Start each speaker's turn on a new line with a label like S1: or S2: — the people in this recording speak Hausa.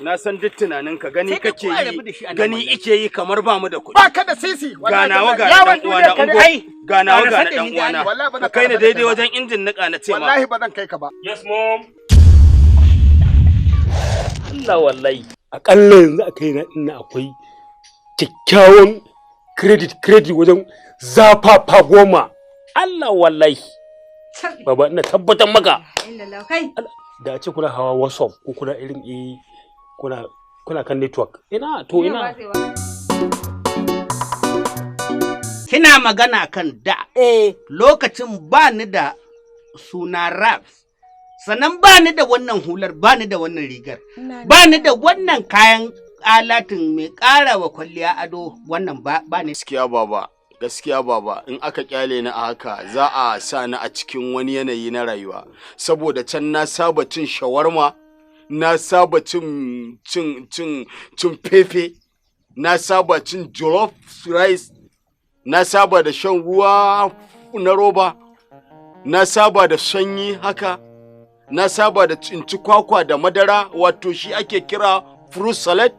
S1: Na san duk tunanin ka gani
S2: Sai dai
S1: kake
S2: kowa ya rabu da
S1: yi,
S2: shi a nan
S1: gani
S2: wallahi.
S1: ike yi kamar ba mu da kuɗi.
S3: Ba ka da sisi.
S1: Ga nawa ga na
S3: Yawan
S1: dan uwana
S3: duniya ka ne.
S1: ungo.
S2: Ai,
S1: Ga nawa
S2: ƙara
S1: ga na
S2: sanda
S1: dan
S2: ni da
S1: uwana.
S2: Allah.
S3: Wallahi ba
S1: Ka
S3: zan
S1: kai ni
S3: ƙara
S1: daidai
S3: sanda
S1: wajen injin niƙa na ce ma.
S3: Wallahi ba zan kai ka ba.
S4: Yes, mom.
S5: Allah wallahi. Akalla yanzu a kaina ina akwai kyakkyawan credit wajen zafafa 10. Allah wallahi. Baba, ina tabbatar maka.
S6: Illallah kai.
S5: Da a ce kuna hawa WhatsApp ko kuna irin kuna kan network. Ina to ina.
S2: Kina magana kan da. Lokacin ba ni da suna Raps. Sannan ba ni da wannan hular, ba ni da wannan rigar. Ba ni da wannan kayan alatin mai ƙara wa kwalliya ado, wannan ba ba ni.
S1: Gaskiya baba, gaskiya baba, in aka kyale ni a haka za a sa ni a cikin wani yanayi na rayuwa. Saboda can na saba cin shawarma, na saba cin cin cin cin fefe, na saba cin jollof rice, na saba da shan ruwa na roba, na saba da sanyi haka, na saba da ci kwakwa da madara, wato shi ake kira fruit salad.